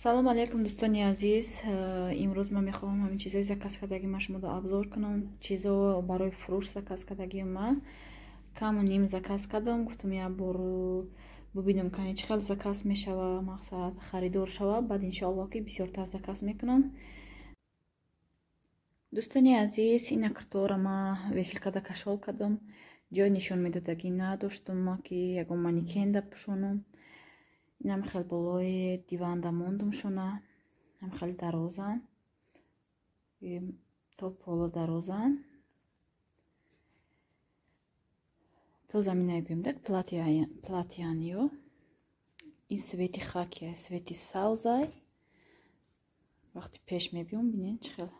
Салом алейкум, дӯстони азиз. Имрӯз ман мехоҳам ҳамин чизҳои заказ кардагӣ ман шуморо обзор кунам. Чизо барои фурӯш заказ кардагӣ ман каму ним заказ кардам. Гуфтам, як бор бубинам, кани чӣ хел заказ мешава, мақсад харидор шава, баъд иншоаллоҳ ки бисёртар заказ мекунам. Дӯстони азиз, ина киртора ман вешалкада кашол кардам. Ҷой нишон медодагӣ надоштум ма ки ягон манекенда пӯшонам. Инам хел болои диванда мондум шуна. Ҳам хеле дарозан. То пола дарозан. То замина гӯем так платьян ё. Ин цвети хакия, цвети савзай. Вақти пеш мебиём, бинед, чӣ хел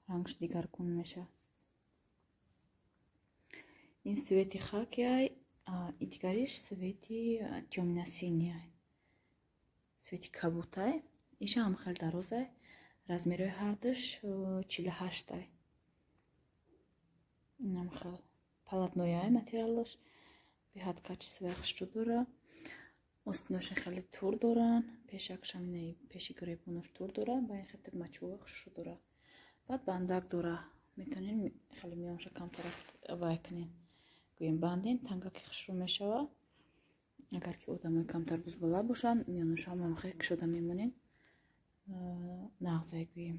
рангш дигаргун мешавад. Ин цвети хакияй, и дигариш цвети тёмно-синий, цвети кабутай. Иша ҳам хеле дарозай. Размерҳои ҳардуш 48-ай. Инам хел полотнояй материалаш, беҳад качествои хушрӯ дора. Остиноша хеле тур доранд. Пешакшам инаи пеши гиребонош тур дора, ба ин хел тагмачӯва хушрӯ дора. Баъд бандак дора. Метавонед хеле миёнша камтарак вай кунед. Гӯем банден, тангаки хушрӯ мешава. Агар ки одамои камтар бузбала бошанд, миёнашам ҳам хеле кушода мемонед. Нағзай гӯем.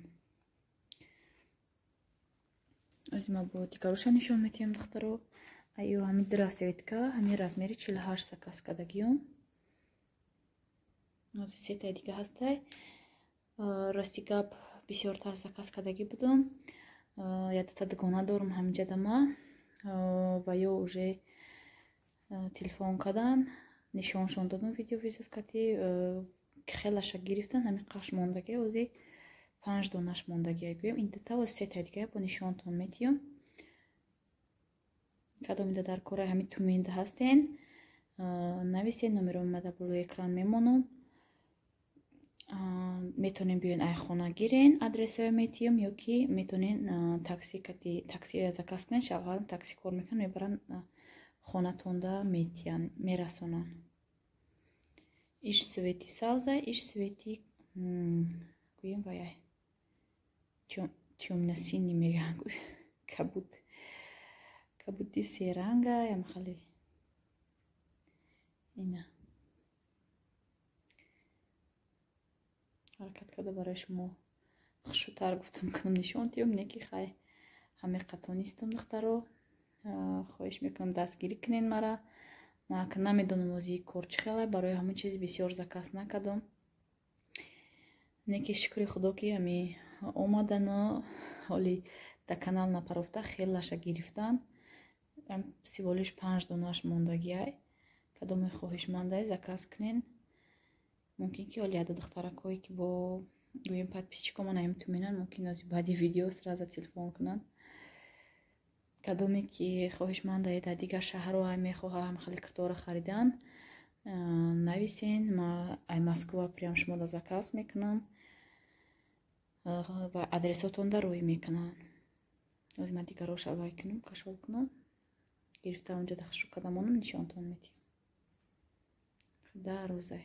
Аз ма бо дигароша нишон метиҳам, духтаро. Аю ҳамин расцветка, ҳамин размери 48 заказ кардагиём. Ози сетаи дига ҳастай. Рости гап, бисёртар заказ кардагӣ будам. Якдата дугона дорум ҳаминҷа дама. Ва ё уже телефон кардан, нишоншон додум видеовызов кати, хелаша гирифтан, ҳамин қаш мондагӣ, ози 5 донаш мондагӣ гӯем. Ин дута ва сетаи дига бо нишонтон метиҳам. Кадомида дар кораи ҳамин Тюменда ҳастен, нависен, номеро омада болои экран мемонам. Метавонем биёен ай хона гирен, адресҳоя метиҳам, ё ки метавонен такси кати такси заказ кунен, шавҳарам такси кор мекунад, мебаранд хонатонда метиҳанд, мерасонанд. Иш цвети савзай, иш цвети гӯем ваяй тёмно-синий мегӯянд, кабуд, кабуди серанга, ям хеле ина ҳаракат карда барои шумо хушрӯтар гуфтам кунам нишон диҳам, не ки хай ҳаме қато нистам, духтаро. Хоҳиш мекунам, дастгирӣ кунед мара. Ман намедонам ози кор чӣ хелай, барои ҳамон чиз бисёр заказ накардам. Не ки шукри худо ки ҳами омадану ҳоли дар канал напарофта хелаша гирифтан. Всего лишь 5 донаш мондагиай. Кадоме хоҳишмандай заказ кунен. Мумкин ки ҳоли яда духтаракое ки бо гӯем подписчикома наем Тюменан, мумкин ози баъди видео сразу телефон кунанд. Кадоме ки хоҳишмандае дар дигар шаҳрҳо мехоҳам хеле киртора харидан, нависен, ма ай Москва прям шумода заказ мекунам ва адресотонда рӯй мекунанд. Ози ман дигароша вай кунам, кашол кунам, гирифта онҷа хушрӯ карда монам, нишонтон метиҳам. Дарозай.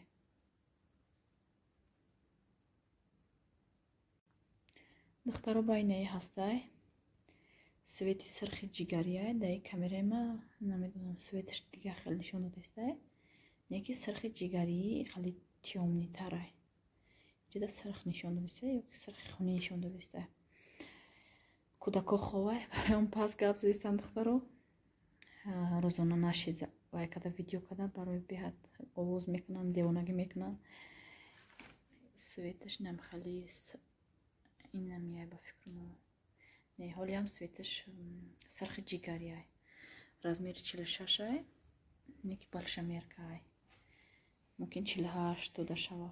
Духтаро, байнаи ҳастай. Цвети сирхи ҷигарияй, дар камераи ма намедонам, цветаш дигар хеле нишон додастай. Не ки сирхи ҷигарии хеле тёмнитарай. Инҷода сирх нишон додастай ё ки сирхи хунӣ нишон додастай. Кӯдако ховай, барои он пас гап задистан, духтаро. Рӯзона нашид вай када видео када, барои беҳад овоз мекунанд, девонагӣ мекунанд. Цветаш нам хеле инамияй ба фикру. Не, ҳоли ҳам цветаш сирхи ҷигарияй. Размери 46-ай, не ки большемеркаай. Мумкин 48 дода шава.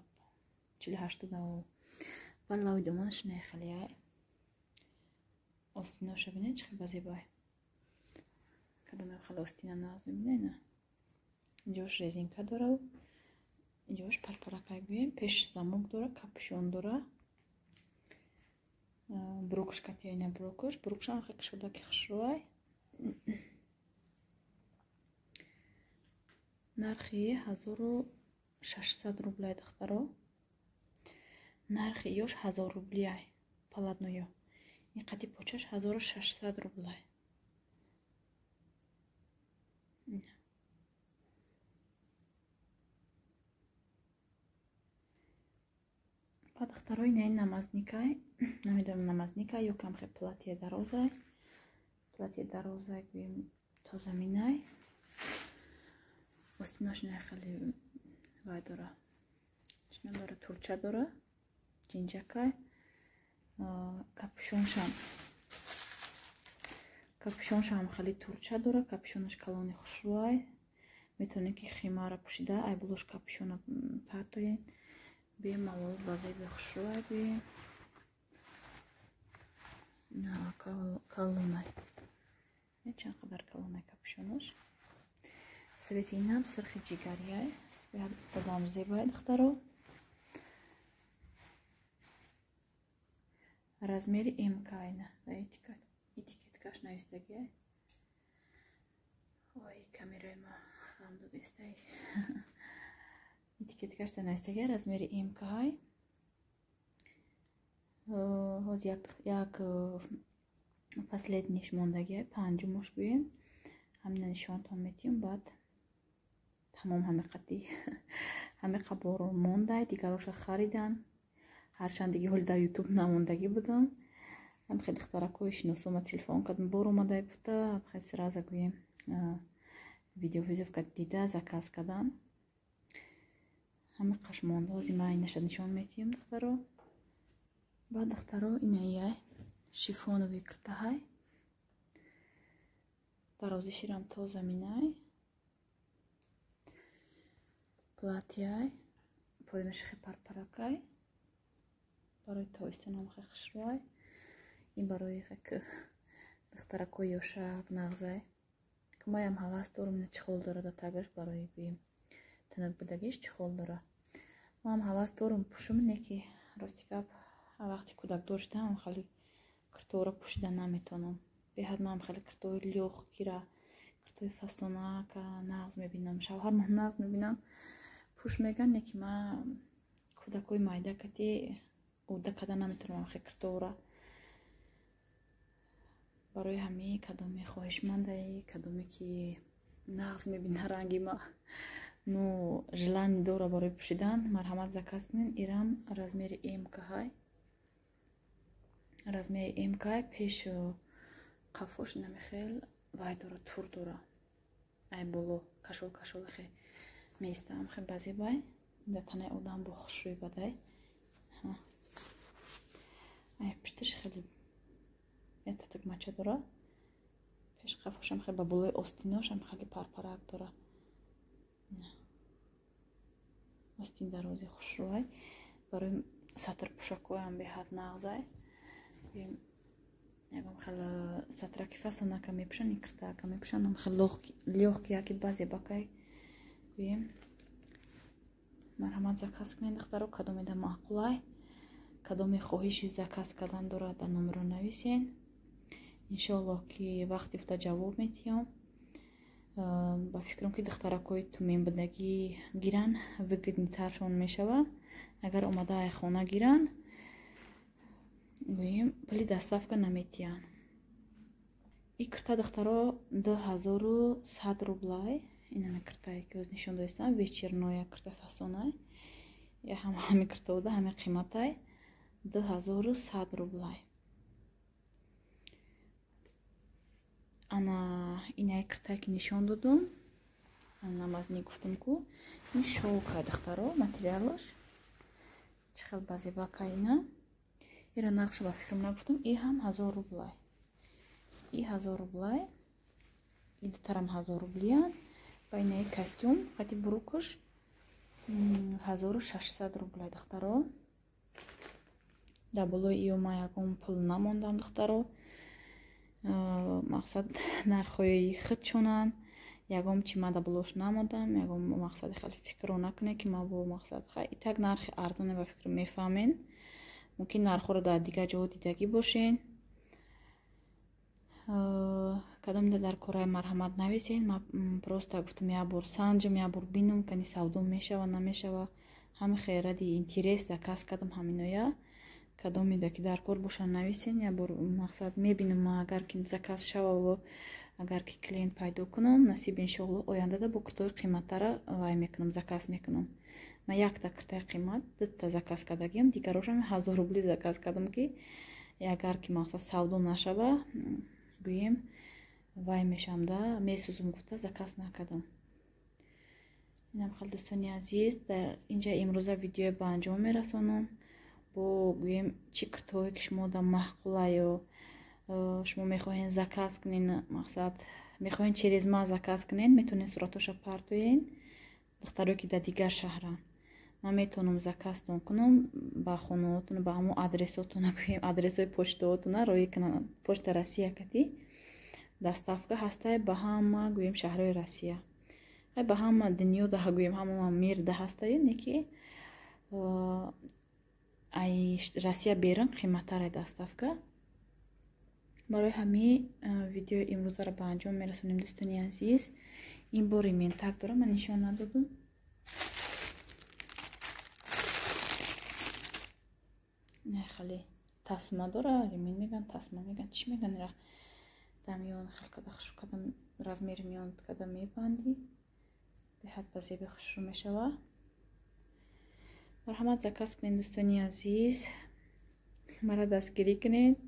48 дода. Ва лави доманаш не хелеай. Остиноша бинед, чӣ хел зебай. Кадоме хеле остина нағз мебинед, на. Инҷош резинка дора, инҷош парпаракай гӯем, пеш замок дора, капюшон дора. Брукш кати, ина брукш, брукшам хеле кушодаки хушрӯай. Нархи 1600 рублай, духтаро. Нархи ёш 1000 рублиай палатноё. Ин қати почаш 1600 рублай. Ба духтарои наи намазникай, намедонам намазникай ё камхе платье дарозай. Платье дарозай гӯем то заминай. Остинош на хеле вай дора. Чина дора, турча дора, ҷинҷакай. Капюшоншам хеле турча дора, капюшонаш калони хушрӯай. Метавонед ки химара пӯшида, ай болош капюшона партоед. Бемалол ба зеби хушрӯай гӯем. На калонай. Чанд қадар калонай капюшонаш. Цвети инам сирхи ҷигарияй. Дадам зебай духтаро. Размери МК айна. Да этикеткаш навистагиай. Ой, камераи ма ғам додестай. Этикеткаш навистагиай, размери МК ай. Ҳозир як последниш мондагиай, панҷумош гӯем. Ҳамина нишонтон метиҳем, баъд тамом ҳамиқати ҳамиқа боро мондай, дигароша харидан. Ҳарчанд диги ҳоли дар ютуб намондагӣ будам. Ҳамхе духтаракҳои шиносома телефон кардам, бор омадай гуфта, ҳамхе сразу гӯем видеовызов кард дида заказ кардан. Ҳамиқаш монда. Ҳозир ман инаша нишон метиҳем духтаро. Баъд духтаро инаияй шифоновый киртаҳай. Дарозиширам то заминай. Платьяй, поёнаши хе парпаракай. Барои тобистонам хе хушрӯай. Ин барои духтаракҳои ёшак нағзай. Ки маям ҳавас дорам, ина чӣ хол дора да тагаш барои гӯем тинак будагиш чӣ хол дора. Маам ҳавас дорам пӯшум, не ки рости гап вақти кӯдакдор шудам хеле кирторо пӯшида наметавонам. Беҳад маам хеле киртои лёғкира, киртои фасонака нағз мебинам. Шавҳармон нағз мебинам. Пӯш меган, не ки ма кӯдакҳои майда кати уда када наметавонам хеле киртора. Барои ҳамин кадоме хоҳишмандаи, кадоме ки нағз мебина ранги ма, ну желание дора барои пӯшидан, марҳамат заказ кунед. Ирам размери МК ҳай. Размери МК пеш қафош намехел вай дора, тур дора. Ай боло кашол кашол хе меистам хе базебай. Да танаи одам бо хушрӯй бадай. Ай пишташ хеле ята тугмача дора. Пеш қафошам хе ба болои остиношам хеле парпарак дора. Остин дарози хушрӯай. Барои сатр пӯшакҳоям беҳад нағзай. Ягон хеле сатраки фасонака мепӯшанд, ин киртаака мепӯшанд, ам хеле лёгкияки базебакай гӯем. Марҳамат заказ кунед духтаро, кадоме да маъқулай, кадоме хоҳиши заказ кардан дорад, дар номеро нависен. Иншоаллоҳ ки вақт ёфта ҷавоб метиҳам. Ба фикрам ки духтаракҳои тумен будагӣ гиран, выгоднитаршон мешавад. Агар омада ай хона гиран, гӯем пули доставка наметиҳанд. И кирта духтаро 2100 рублай. Инаме киртае ки оз нишон додистам, вечерноя кирта фасонай. Я ҳама ҳами кирта буда, ҳами қиматай 2100 рублай. Ана инае киртае ки нишон додум, намазни гуфтум ку, ин шовка духтаро, материалаш чӣ хел базебака ина. Ира нархша ба фикрам нагуфтум, и ҳам 1000 рублай. И 1000 рублай. И дутарам 1000 рублиян. Ба инаи костюм қати брукаш 1600 рублай духтаро. Дар болои иё ман ягон пул намондам духтаро. Мақсад нархҳои худшонанд. Ягон чи ман дар болош намодам, ягон мақсади хеле фикрро накунед ки ман бо мақсад итак нархи арзоне ба фикр мефаҳмен. Мумкин нархҳоро дар дигар ҷоҳо дидагӣ бошен. Кадом дар кораи марҳамат нависен. Ман просто гуфтам як бор санҷам, як бор бинам, кани савдо мешава, намешава. Ҳами хел ради интерес заказ кардам ҳаминоя. Кадомида ки дар кор боша, нависен. Я бор мақсад мебинам, агар ки заказ шававу агар ки клиент пайдо кунам, насиб, иншоалло, ояндада бо куртаҳои қиматтара вай мекунам, заказ мекунам. Ман якта куртаи қимат дута заказ кардагиам, дигарошам 1000 рубли заказ кардам, ки агар ки мақсад савдо нашава, гӯем, вай мешам да, месӯзум гуфта заказ накардам. Инам хел, дӯстони азиз, дар инҷа имрӯза видеоя ба анҷом мерасонам. Бо гӯем, чӣ куртаҳое ки шумо да маъқулаю шумо мехоҳен заказ кунен, мақсад мехоҳен через ма заказ кунен, метавонед суратоша партоен. Духтаро ки дар дигар шаҳранд, ман метавонам заказтон кунам ба хонаотон, ба ҳамон адресотона, гӯем, адресҳои почтаотона роӣ кунам. Почта Россия кати доставка ҳастай ба ҳама, гӯем, шаҳрҳои Россия, ба ҳама дунё да, гӯем, ҳама мир да ҳастаю, не ки ай Россия берун қиматтаре доставка. Барои ҳамин видеои имрӯзаро ба анҷом мерасонем, дӯстони азиз. Ин бори ремень дорам, ман нишон надодам. Хеле тасма дора, ремень меган, тасма меган, чӣ меган, ра дар миён хел када, хушу када, размери миён када мебандӣ, беҳад ба зеби хушрӯ мешава. Марҳамат, заказ кунед, дӯстони азиз, мара дастгирӣ кунед.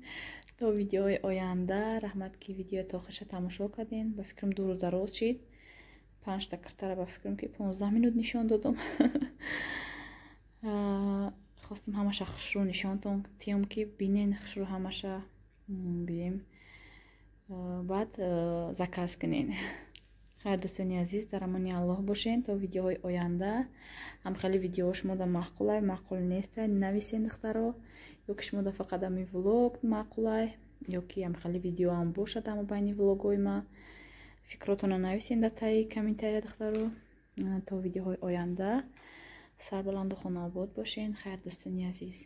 То видеои оянда. Раҳмат, ки видеои то охирша тамошо кардем. Ба фикрам, дуру дароз шид. Панҷта киртара ба фикрам, ки 15 минут нишон додам. Хостам ҳамаша хушрӯ нишонтон тиём, ки бинен хушрӯ ҳамаша, гӯем, баъд заказ кунен. Хайр, дӯстони азиз, дар амони Аллоҳ бошен то видеоҳои оянда. Ҳам хеле видеоҳо шумода маъқулай, маъқул нестай, нависен, духтаро, ё ки шумода фақат ами влог маъқулай, ё ки ам хеле видеоам бошад ама байни влогҳои ма. Фикротонро нависен дар таи комментария, духтаро. То видеоҳои оянда сарбаланду хонаобод бошен. Хайр, дӯстони азиз.